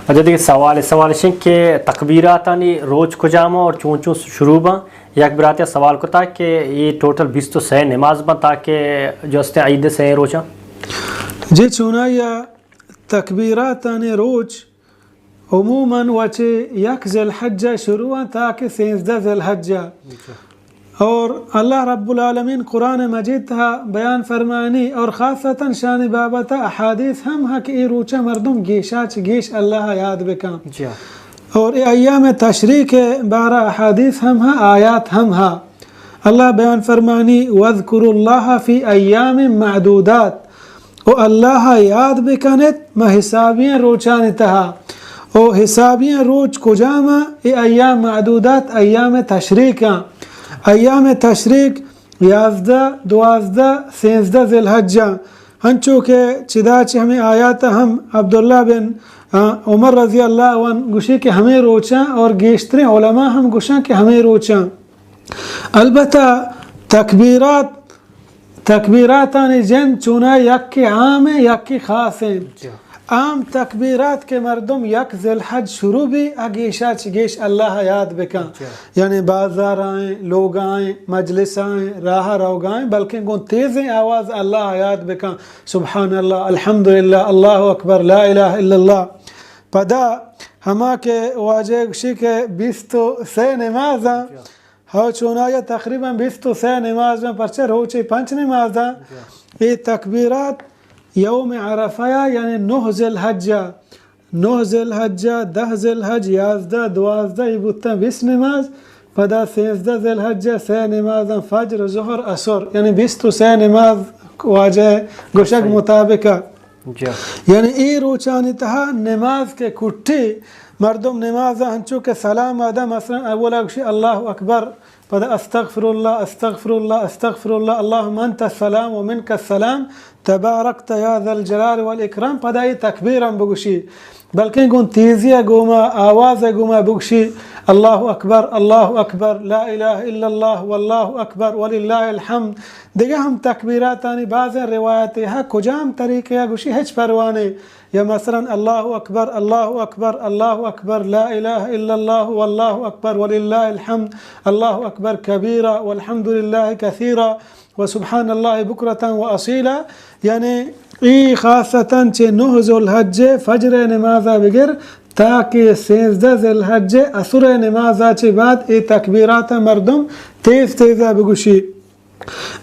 اچھا، دیگہ سوال، سوال اش انت کہ تکبیراتانی روچ کجام اور چون چون شروع باں؟ یک براتے سوال کتا کہ یہ ٹوٹل بیست و سہ نماز باں تاکہ جو استیں عید سہ روچاں؟ جی، چونایا تکبیراتانی روچ عموماً وچے یک ذی الحجہ شروع انت تاکہ سینزدہ ذی الحجہ۔ اور اللہ رب العالمین قرآن مجید تہا بیان فرمانی اور خاصتاً شان بابت احادیث ہم ہا کہ اے روچہ مردم گیشا چہ گیش اللہ یاد بکن۔ جی۔ اور اے ایام تشریق بارہ احادیث ہم ہا، آیات ہم ہا۔ اللہ بیان فرمانی، "واذکروا اللہ فی ایام معدودات"، و اللہ یاد بکنت ما حسابی روچانی تہا۔ و حسابی روچ کجام؟ اے ایام معدودات، ایام تشریق۔ ایام تشریق یازدہ، دوازدہ، سینزدہ ذی الحجہ، ہنچو کہ چدا چہ ہمیں آیات ہم عبداللہ بن، آ، عمر رضی اللہ عنہ گوشی کہ ہمیں روچاں اور گیشتریں علماء ہم گوشاں کہ ہمیں روچاں۔ البتہ تکبیرات، تکبیراتانی جند چونا یک عام ہیں، یک خاص ہیں۔ جی۔ عام تکبیرات کہ مردم یک ذی الحج شروع بی، آ گیشا چہ گیش اللہ یاد بکن۔ جی۔ یعنی بازار آئیں، لوگ آئیں، مجلس آئیں، راہ روگ آئیں، بلکہ گوں تیزیں آواز اللہ یاد بکن۔ سبحان اللہ، الحمدللہ، اللہ اکبر، لا الہ الا اللہ۔ پدا ہما کہ واجہ گوشی کہ بیست و سہ نماز آں، ہو چونایا تقریباً بیست و سہ نماز آں، پرچہ روچے پنچ نماز آں۔ اے تکبیرات یوم عرفہ یا، یعنی نہ ذی الحجہ، نہ ذی الحجہ، دہ ذی الحج، یازدہ، دوازدہ، اے بوتاں بیست نماز، پدا سینزدہ ذی الحجہ، سہ نماز آں، فجر، ظہر، عصر، یعنی بیست و سہ نماز واجہ گوشگ مطابق۔ جی۔ یعنی اے روچانی تہا نماز کہ کٹی، مردم نماز ہنچو کہ سلام آدا، مثلاً اولا گوشی اللہ اکبر، پدا استغفر اللہ، استغفر اللہ، استغفر اللہ، اللہم انت السلام و منک السلام، تبارکت یا ذا الجلال والاکرام، پدا اے تکبیر ہم بگوشی، بلکیں گوں تیزی ء گوما، آواز ء گوما بگوشی، اللہ اکبر، اللہ اکبر، لا الہ الا اللہ، واللہ اکبر، وللہ الحمد۔ دگہ ہم تکبیراتانی بازیں روایتے ہا، کجام طریقے ء گوشی ہچ پرواہ نے۔ یا مثلاً اللہ اکبر، اللہ اکبر، اللہ اکبر، لا الہ الا اللہ، واللہ اکبر، وللہ الحمد، اللہ اکبر کبیرا، والحمد للہ کثیرا، وسبحان اللہ بکرة واصیلا۔ یعنی ای خاصتاً چہ نہ ذوالحج فجر نمازا بگر تاکہ سینزدہ ذوالحج عصر نمازا چہ بعد ای تکبیرات مردم تیز تیزا بگوشی۔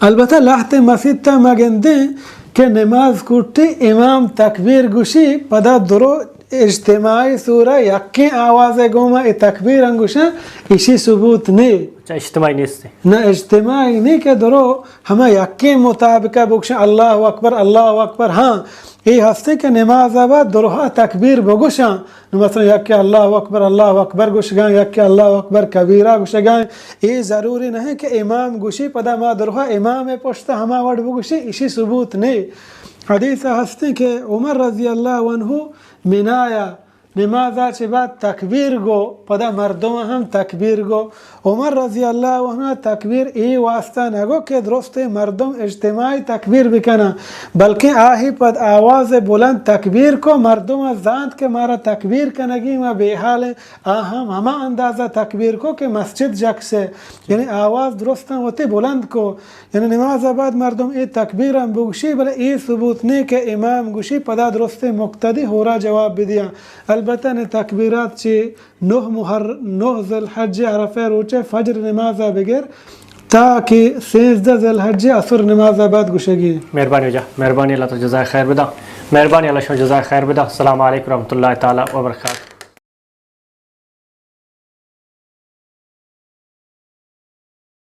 البتہ لہتے مسیت ما گندیں کہ نماز کٹی امام تکبیر گوشی، پدا درو اجتماعی صورہ یکیں آواز گوما ای تکبیر انگوشاں، اشی ثبوت نے۔ اچھا، اجتماعی نیست۔ نہ اجتماعی نے کہ درو ہما یکیں مطابقہ بگوشاں اللہ اکبر، اللہ اکبر۔ ہاں، اے ہستیں کہ نماز بعد درہا تکبیر بگوشاں۔ نو مثلاً یکے اللہ اکبر، اللہ اکبر گوشگاں، یکے اللہ اکبر کبیرہ گوشگاں۔ اے ضروری نہیں کہ امام گوشی، پدا ما درہا امام پشت ہما وڑ بگوشی، اشی ثبوت نے۔ حدیث ہستیں کہ عمر رضی اللہ عنہ منایا نمازا چہ بعد تکبیر گو، پدا مردم ہم تکبیر گو۔ عمر رضی اللہ عنہ تکبیر ای واسطہ نگو کہ درست مردم اجتماعی تکبیر بکنن، بلکہ آہی پد آواز بلند تکبیر کو، مردم زانت کہ مارا تکبیر کنگی ما بے حال ہیں، آ ہم ہما اندازہ تکبیر کو کہ مسجد جک سے، یعنی آواز درستاں وتی بلند کو۔ یعنی نماز بعد مردم اے تکبیر ہم بگوشی، بلے اے ثبوت نے کہ امام گوشی پدا درست مقتدی ہورا جواب بدیاں۔ البتہ نے تکبیرات چہ نہ محر-، نہ ذوالحج عرفہ روچ فجر نمازا بگر تا کہ سینزدہ ذوالحج عصر نمازا بعد گوشگی۔ مہربانی واجہ، مہربانی، اللہ تعالی جزائے خیر بدا۔ مہربانی، اللہ شما جزائے خیر بدا۔ السلام علیکم ورحمۃ اللہ تعالی وبرکاتہ۔